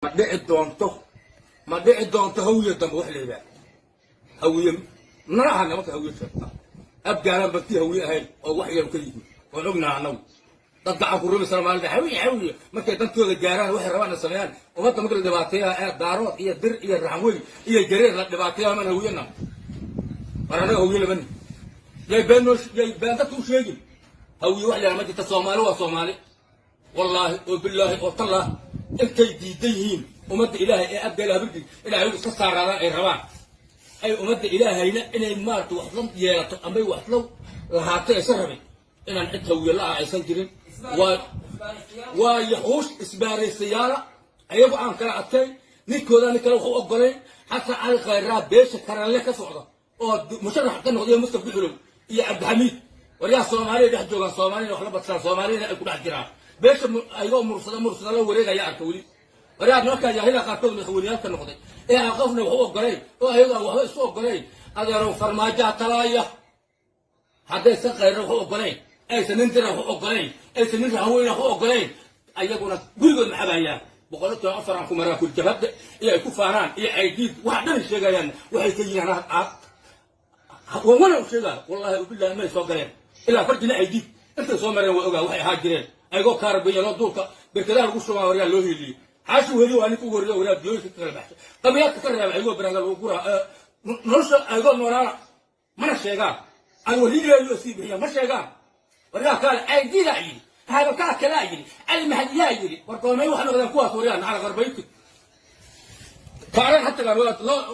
Ma dhici doonto, ma dhici doonto. Hawiye dambe wax la yidhaah Hawiye nala aha. Nimanka Hawiye sheegta Abgaalaan bartii Hawiye ahayn oo wax yar ka yihiin waan ognaha annagu. Dad gacan ku rumi Soomaalida Hawiye, Hawiye markay dantooda gaaraan waxay rabaan na sameeyaan. Ummadda marka la dhibaateeyaa ee Daarood iyo Dir iyo Raxanweyn iyo Jareer la dhibaateeyaa maan Hawiyena. War annaga Hawiye lamani yay been noo, yay been dadka u sheegin. Hawiye wax la yidhaha ma jirta. Soomaali waa Soomaali. Wallaahi oo bilaahi oo tallah, intay diidan yihiin ummadda Ilaahay ee Abgaal Habirgid inay ayagu iska saaraadaan ay rabaan, ay ummadda Ilaahayna inay maarata wax la yeelato amay wax la lahaato aysan rabin, inaan cid Hawiye la ah aysan jirin. Waa yaxuush isbaaraysayaala ayagu aan kala adkayn ninkooda nin kale wax u ogolayn. Xasan Cali Khayraa beesha Karanle ka socda oo musharax ka noqday, Mustaf Duxulow iyo Cabdixamiid. Waryaa, Soomaaliya dhex joogaan, Soomaaliyana wax la badsadaan, Soomaaliyana ay ku dhex jiraan. Beesha ayagoo Mursada, Mursada la wareegaya arka weli. Waryaa, nimankaa jaahila qaarkood madaxweyneyaalka noqday ee aan qofna wax u ogolayn oo ayagu aan waxba isu ogolayn. Adeerow, Farmaajaa talaaya. Haddaysan Khayra wax u ogolayn, aysan nin Dira wax u ogolayn, aysan nin Raxanweyne wax u ogolayn, ayaguna gurigood maxabayaan. 114 aan ku maraa kul jabhadda iyo ay ku faanaan iyo Caydiid waxa dhan sheegayaan waxay ka yihiin wana u sheegaa. Wallahi billahi may soo galeen ilaa farjina Caydiid intay soo mareen waa ogaa waxay ahaa jireen ayagoo kaarabeeyaloo duulka berkadaha lagu shubaa. Waryaa, loo hiiliyey Xaashi Weli waa ninka ugu horreeya. Waryaa, diyooyinka ka kala baxshay qabiyaadka ka reeba ayagoo baraaga lagu guraa nolosha ayagoo noolaana mana sheegaan. Ay wariileeyo sii bixiya ma sheegaan. Waryaa, kaale Caydiidaa yidhi, habakaa kalaa yidhi, Cali Mahdiyaa yidhi. War goormay wax noqdeen kuwaas? Waryaa, nacala qarbayti kaaran ha tagaan.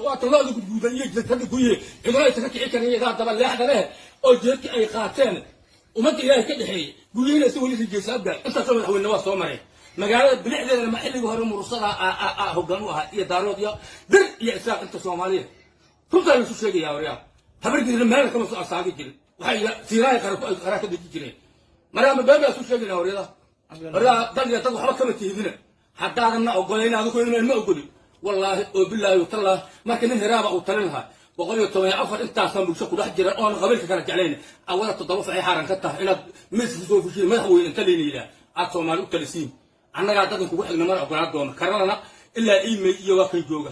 Waata looda gudguudan iyo jidadka guryihi ciduna aysan ka kici karin iyagaa daba leexda leh oo jeedka ay qaateen ummadda Ilaahay ka dhexeeyey guryihiina si weli rijaysa. Abgaal intaasoo madaxweyne waa soo mareen. Magaalada bilicdeedana ma xilligii hore Mursada hoggaan u ahaa iyo Daarood iyo Dir iyo Isaaq inta Soomaaliya. Runtaa laisu sheegayaa. Waryaa, Habargidina meelna kama soo asaagi jirin, waxay siiraaya qaraa ka deji jireen. Markaa ma been baa isu sheegayna? Waryada, waryaa, dad iyo dad waxba kama tihidina. Haddaadanna ogolayn adigu ma ogolin. Wallaahi oo bilaahi tallah, marka nin Hiraaba uu talin lahaa, 114 intaasaan bulsho ku dhex jira oon qabiilka kala jeclayn. Awada toddoba facay xaaran ka tahay inaad miiska soo fushiin madaxweyne inta layna yidhaah aad Soomaali u talisiin. Annagaa dadan kugu xigna mana ogolaa doono. Karanana ilaa iimay iyo waa kan jooga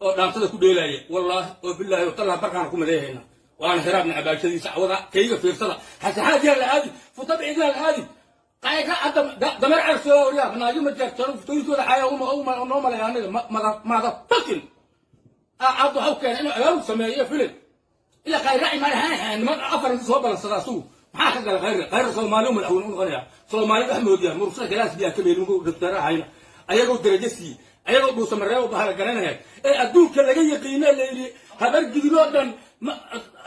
oo dhaantada ku dheelaya. Wallaahi oo bilaahi oo tallah, barkaana ku maleehayna waana Hiraabna cabaashadiisa cawada kayga fiirsada. Xasaxaadyaa la aadi, futabcidaa la aadi, qayga hadda dameer carsoo. Waryaa, manaayo ma jeertano futooyinkooda xaaya uma noo malaya anaga mada fakin aad waxau keenay inuu abaabul sameeyo filin ilaa Khayra imaan niman afar inta soo balansada asugu maxaa ka gala Khayra? Khayra Soomaali u madaxweyne u noqonaya. Soomaali dhex moodiya Mursada galaas biyaa ka meelin doctor ahayna ayagoo darajo siiyey, ayagoo Dhuusamareebo bahala garanaya ee adduunka laga yaqiino la yidhi Habar Gidiloo dhan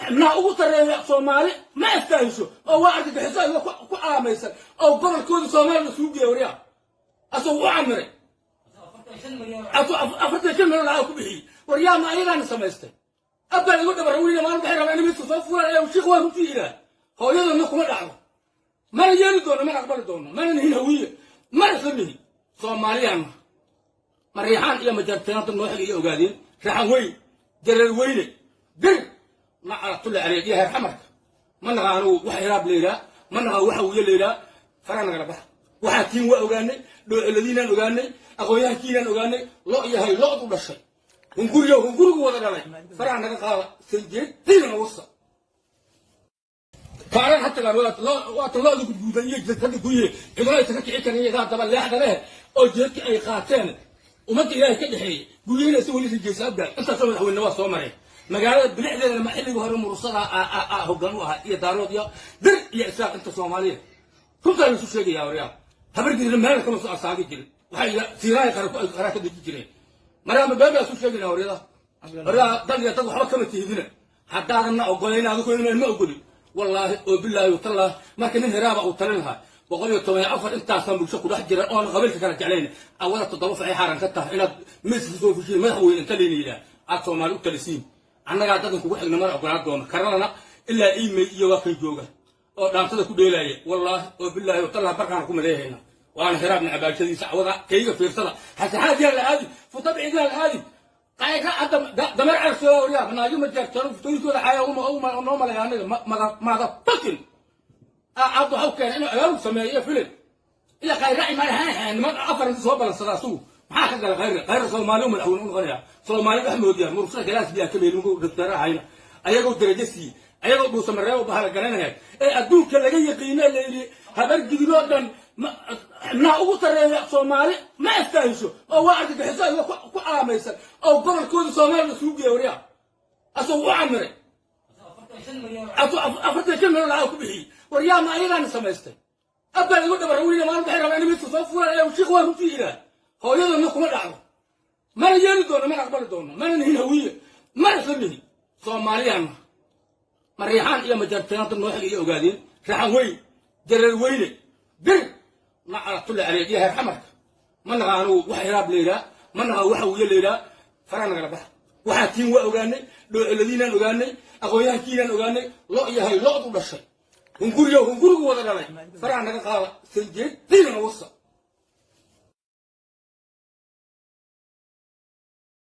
xubnaha ugu sarreeya Soomaali ma astaahisho oo waa argagixiso ayagoo ku calaamaysan oo gobolkooda Soomaaliya isugu geeya. Waryaa, asagoo u camiray 45 milyan lacag ku bixiyey. Waryaa, ma ayagaana samaystay? Abbaa igu dhabar weyne maalin waxay rabaan inay midka soo fulaan ee shiikh waa runtii ilaah hooyadana kuma dhacdo. Mana yeeli doono, mana aqbali doono, mana nihin Hawiye, mana isla nihin Soomaaliyaanna. Mariixaan iyo Majarteena dad noo xiga iyo Ogaadeen, Raxan Weyn, Jareer Weyne, Dir nacalatulla caleyk iyo heer Xamarka ma naqaanu. Wax Hiraab la yidhaha ma naqaan, wax Hawiye la yidhaha faraa nagala baxa. Waxaa tiin waa ogaanay, dhooladiinaan ogaanay, aqoonyahankiinaan ogaanay. Lo yahay lo'du dhashay hunguriyo hungurigu wada dhalay faraha naga qaada sanjeedtiinana wasa kaaran ha tagaan. Waata looda gudguudan iyo jidadka guryihi ciduna aysan ka kici karin iyagaa daba leexda leh oo jeedka ay qaateen ummadda Ilaahay ka dhexeeyey guryihiina si weli rijaysa. Abgaal intaasoo madaxweyne waa soo mareen. Magaalada bilicdeedana ma xilligii hore Mursada hoggaan u ahaa iyo Daarood iyo Dir iyo Isaaq inta Soomaaliya. Runtaa laisu sheegayaa. Waryaa, Habargidina meelna kama soo asaagi jirin, waxay siiraaya qaraa ka deji jireen. Markaa ma been baa isu sheegayna? Waryada, waryaa, dad iyo dad waxba kama tihidina. Haddaadanna ogolayn adigu ma ogolin. Wallaahi oo bilaahi tallah, marka nin Hiraaba uu talin lahaa, 114 intaasaan bulsho ku dhex jira oon qabiilka kala jeclayn. Awada toddoba facay xaaran ka tahay inaad miiska soo fushiin madaxweyne inta layna yidhaah aad Soomaali u talisiin. Annagaa dadan kugu xigna mana ogolaa doono. Karanana ilaa iimay iyo waa kan jooga oo dhaantada ku dheelaya. Wallaahi oo bilaahi tallah, barkaana ku maleehayna waana Hiraabna cabaashadiisa cawada kayga fiirsada. Xasaxaadyaa la aadi, futabcidaa la aadi, qayga hadda dameer carsoo. Waryaa, manaayo ma jeertano futooyinkooda xaaya uma noo malaya anaga mada fakin aad waxau keenay inuu abaabul sameeyo filin ilaa Khayra imaan niman afar inta soo balansada asugu maxaa Maxaa ka gala Khayre? Khayre Soomaali u madaxweyne u noqonaya, Soomaali dhex moodiyaan. Mursada galaas biyaa ka meelin doctor ahayna, ayagoo darajo siiyey, ayagoo Dhuusamareebo bahala garanaya ee adduunka laga yaqiino, la yidhi Habar Gidiroo dhan xubnaha ugu sarreeya Soomaali ma astaahisho, oo waa argagixiso ayagoo ku calaamaysan oo gobolkooda Soomaaliya isugu geeya. Waryaa, asagoo u camiray, asoo 45 milyan lacag ku bixiyey. Waryaa, ma ayagaana samaystay? Abbaa igu dhabara weliga maalin waxay rabaan in midka soo fulaan ee shiikh waa runtii yidhaah. Hooyadana kuma dhacdo, mana yeeli doono, mana aqbali doono, mana nihin Hawiye, mana isla nihin Soomaaliyaanna. Mariixaan iyo Majarteenta nooxiga iyo Ogaadeen, Raxan Weyn, Jareer Weyne, Bir nacalatulla caleeg iyo heer Xamarka, ma naqaanu wax Hiraab la yidhaha, ma naqaan wax Hawiye la yidhaha. Faraa nagala baxa. Waxaa tiin waa ogaanay, dhoociladiinaan ogaanay, aqoonyahankiinaan ogaanay. Lo yahay, lo'du dhashay, hunguriyo hungurigu wada dhalay, faraa naga qaada, sanjeed diinana wasa.